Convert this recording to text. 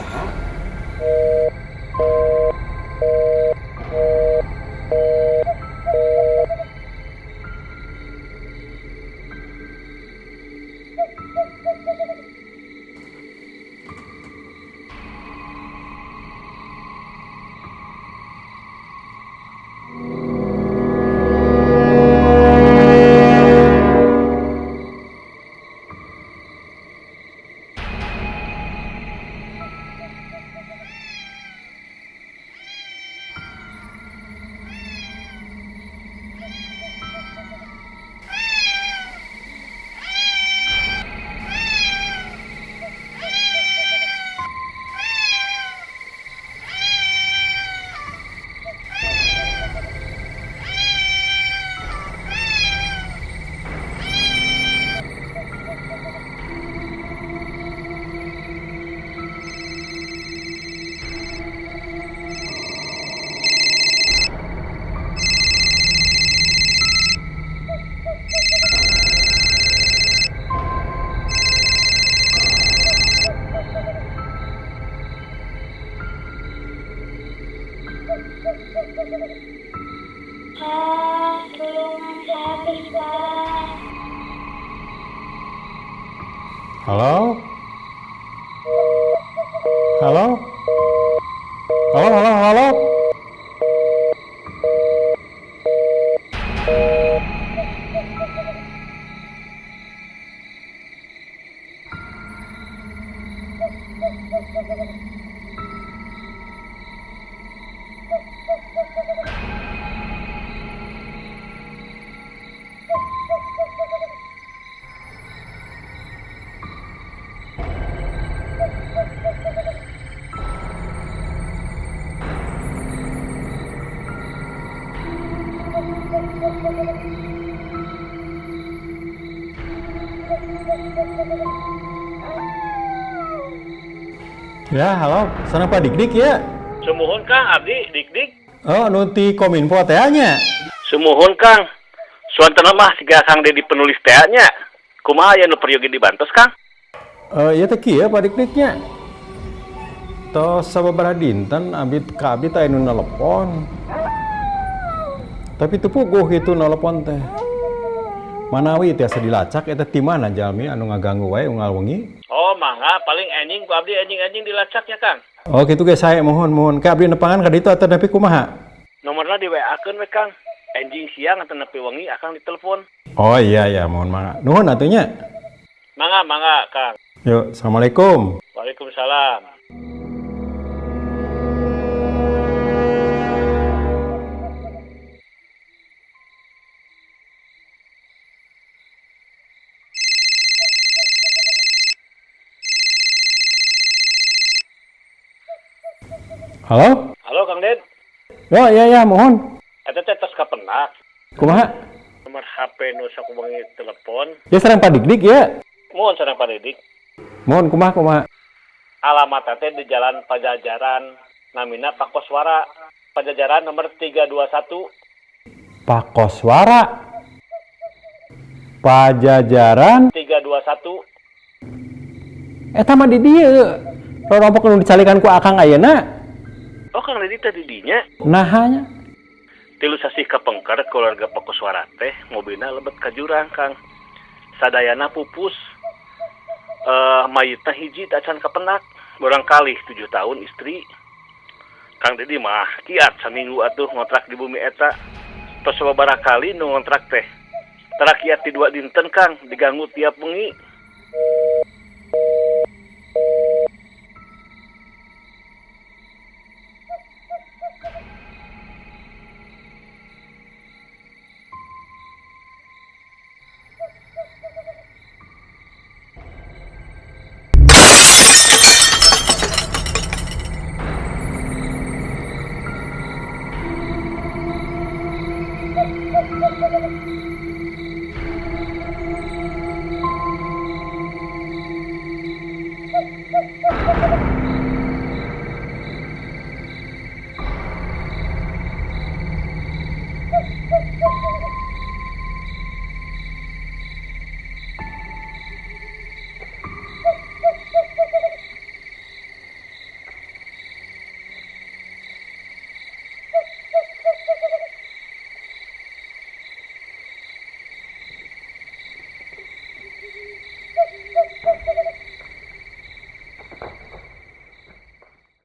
Saha? Pak, tulungan habis, Pak. Halo? Halo? Halo, halo, halo? Ya, halo. Sareng Pak Dik-dik ya? Sumuhun, Kang, abdi Dik-dik. Oh, nu ti Kominfo teh nya. Sumuhun, Kang. Suanten mah siga Kang Dedi penulis teh nya. Kumaha, aya nu peryogi dibantos, Kang? Eh, ieu teh kieu, Pak Dik-dik nya. Tos sababaraha dinten abdi ka abdi teh aya nu nelepon. Tapi teu puguh kitu nelepon teh. Manawi tiasa dilacak eta ti mana jalmi anu ngaganggu wae unggal wengi? Oh, mangga, paling enjing ku abdi, enjing-enjing dilacak ya, Kang. Oh, kitu ge sae, mohon mohon. Ka abdi nepangan ka ditu atau nepi kumaha? Nomorna di WA-keun we, Kang. Enjing siang atau nepi wengi akang ditelepon. Oh iya ya, mohon mangga. Nuhun atuh nya. Mangga, mangga, Kang. Yuk, assalamualaikum. Waalaikumsalam. Halo? Halo, Kang Ded. Oh iya ya, mohon. Eta teh tos kapendak. Kumaha? Nomor HP nu sok wengi telepon. Ya, sareng Pak Dik-dik ya. Muhun, sareng Pak Didik. Mohon, kumaha kumaha? Alamat teh di Jalan Pajajaran, namina Pak Koswara. Pajajaran nomor 321. Pak Koswara. Pajajaran 321. Eta mah di dieu. Rorompok nu dicalikan ku akang ayeuna. Oh, Kang Dedi teh di dinya. Naha nya? 3 sasih kapengker keluarga Pak Koswara teh mobilna lebet ka jurang, Kang. Sadayana pupus. Eh, mayitna hiji tacan kapendak. Murangkalih 7 tahun, istri. Kang Dedi mah kiat saminggu atuh ngontrak di bumi eta. Tos sababaraha kali nu ngontrak teh. Tara kiat ti 2 dinten, Kang, diganggu tiap wengi.